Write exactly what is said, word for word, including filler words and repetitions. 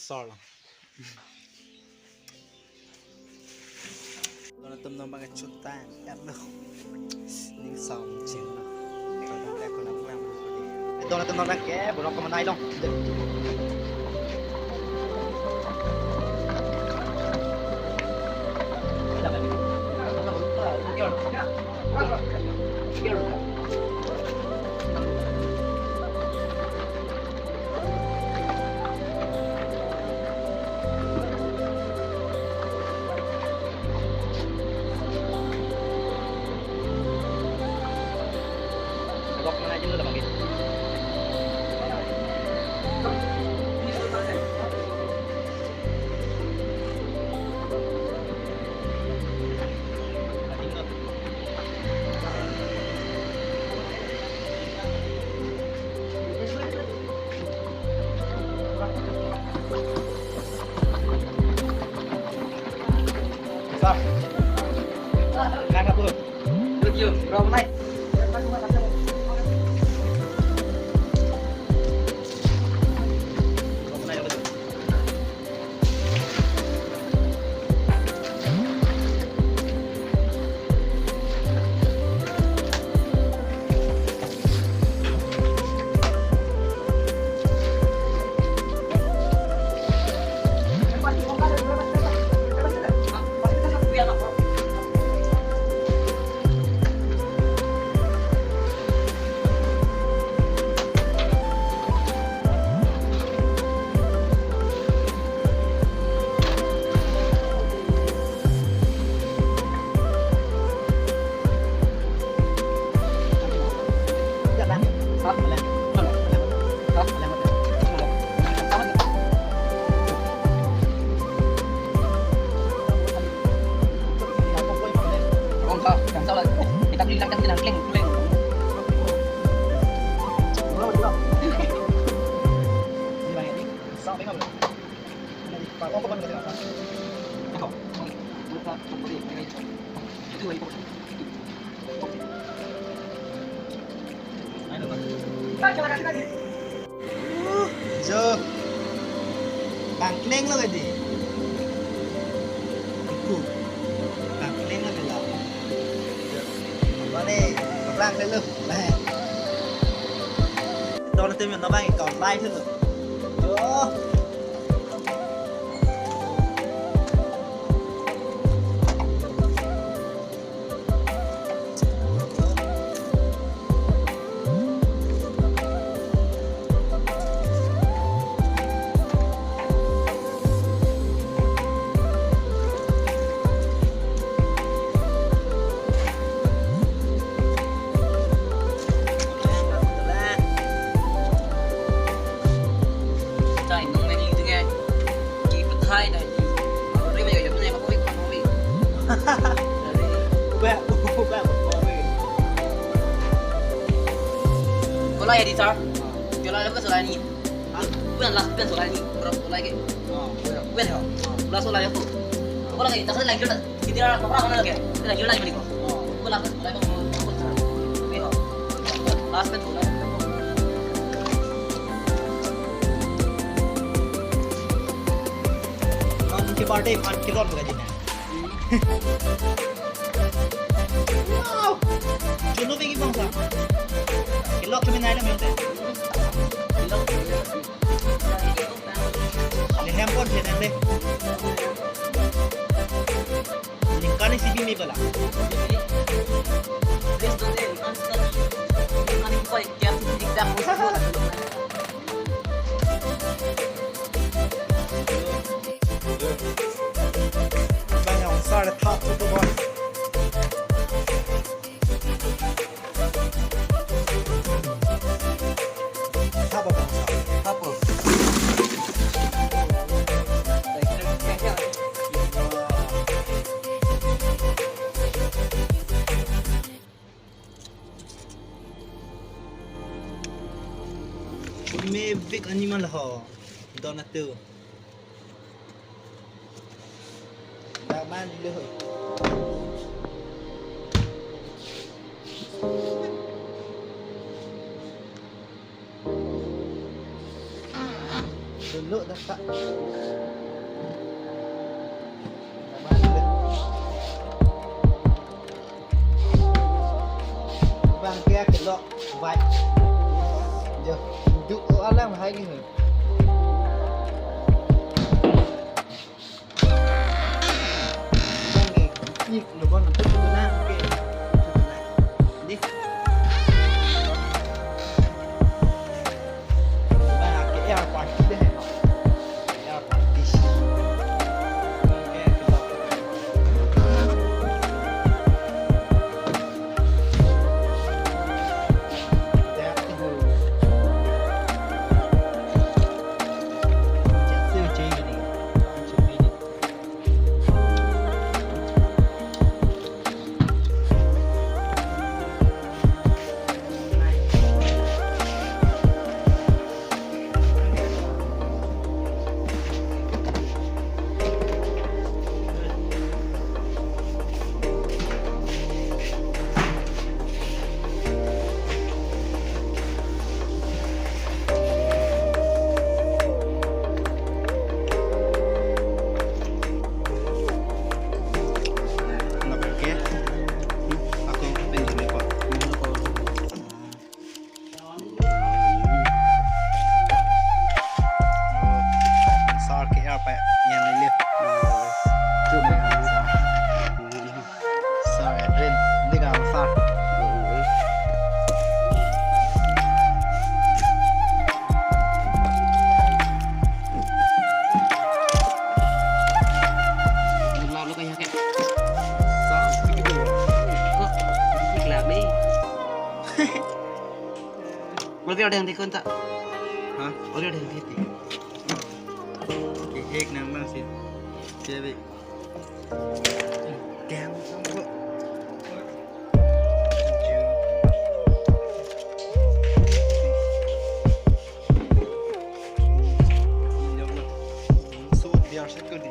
Sor lo. Don atum non bang chutang. Yap lo. Ning song ching lo. Don atum non bang ke, bolong kemenai long. Uh, jo. Bangkleng lo kadi. Iku. Bangkleng lo kadi lo. Mane, bangkleng lo. Don atum non bang ikau live lo. Oh. Kola ya di sir? Kola lo ka sola ni. Bukan lah, bukan sola ni. Berapa sola ke? Bukan ya. Kola sola ya tu. Kola ke, tak lagi kita. Kita orang apa mana lagi? Kita lagi lagi ni ko. Kola ke sola ko. Last kan sola. Nanti party pan kilon bukan je. Wow! Juno begi bangsa. Ilok kami nai lang yun. Lehem pon, lehem le. Ningkan isi bini bala. Please don't end. Ningkan ko exam. Bang, ang sar thap tu tu ba. Thap ba, thap. Thap ba. Mebik animal ho. Don atum. Dak man dulu ho. Don Duk dak ta. Bang ke kelok bai. Jo, duk alam hai ke. Bang ke, ik lo bon tu tu na ke. Di. Bang ke air party deh. Air party. Bang ke kelok. Nggak pakai. Aku pinjam ya, Pak. Sar ke apa? Yang ini. Tuh, Sar Adrian, ini kan Sar. Lalu kayak kayak. Sar, begitu. Kok, ini gelap nih. Berarti ada yang dikon tak? Hah? Ada yang dikon. Oke, ek nang nang sih. Cewek. Damn, kok. So, they are second.